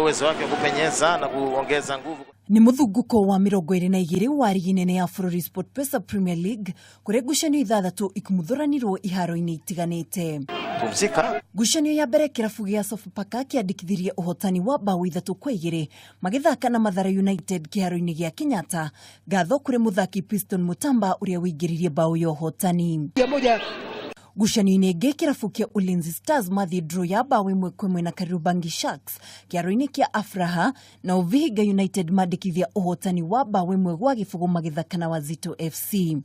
Uwezo wake wa kupenyeza na kuongeza nguvu. Nĩ mũthunguko wa 22 wa rigi nene ya bũrũri SportPesa Premier League, kũrĩa ngucanio ithathatũ ikumuthuranirwo iharo-inĩ itiganĩte. Pumzika. Ngucanio ya mbere, kĩrabu gĩa Sofapaka kĩandĩkithirie ũhotani wa mbaũ 3-2 magĩthaka na Mathare United kĩharo-inĩ gĩa Kenyatta, ngatho kũrĩ mũthaki Piston Mutamba ũrĩa wĩingĩririe mbaũ ya ũhotani. Ngucanio-inĩ ĩngĩ, kĩrabu kĩa Ulinzi Stars mathiĩ draw ya mbaũ 1-1 na Kariobangi Sharks kĩharo-inĩ kĩa Afraha, na Vihiga United mandĩkithia ũhotani wa mbaũ 1-0 magĩthaka na Wazito FC.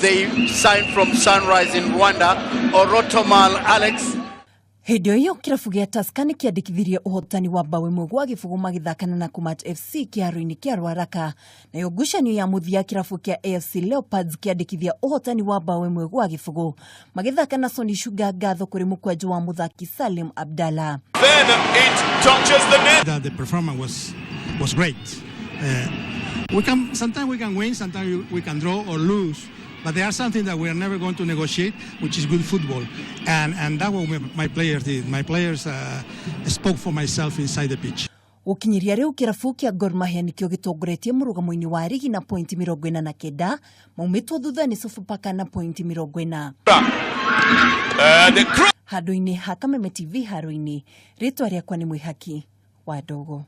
They signed from Sunrise in Rwanda, Orotomal Alex. Hĩndĩ o ĩyo, kĩrabu gĩa Tusker nĩ kĩandĩkithirie ũhotani wa mbaũ 1-0 magĩthakana na Kumat FC kĩharo-inĩ kĩa Rwaraka. Nayo ngucanio ya mũthia, kĩrabu kĩa AFC Leopards kĩandĩkithia ũhotani wa mbaũ 1-0 magĩthaka na Sony Sugar, ngatho kũrĩ mũkwanjũ wa mũthaki Salim Abdallah. Then it touches the net. That the performance was great. We can sometimes we can win, sometimes we can draw or lose, but there are something that we are never going to negotiate, which is good football, and that what my players did. My players spoke for myself inside the pitch. Gũkinyĩria rĩu, kĩrabu kĩa Gor Mahia nĩkĩo gĩtongoretie mũrũgamo-inĩ wa rigi na pointi 49, maumĩtwo thutha nĩ Sofapaka na pointi 40. The Handũ-inĩ ha Kameme TV haro-inĩ, rĩtwa rĩakwa nĩ Mwĩhaki wa Ndogo.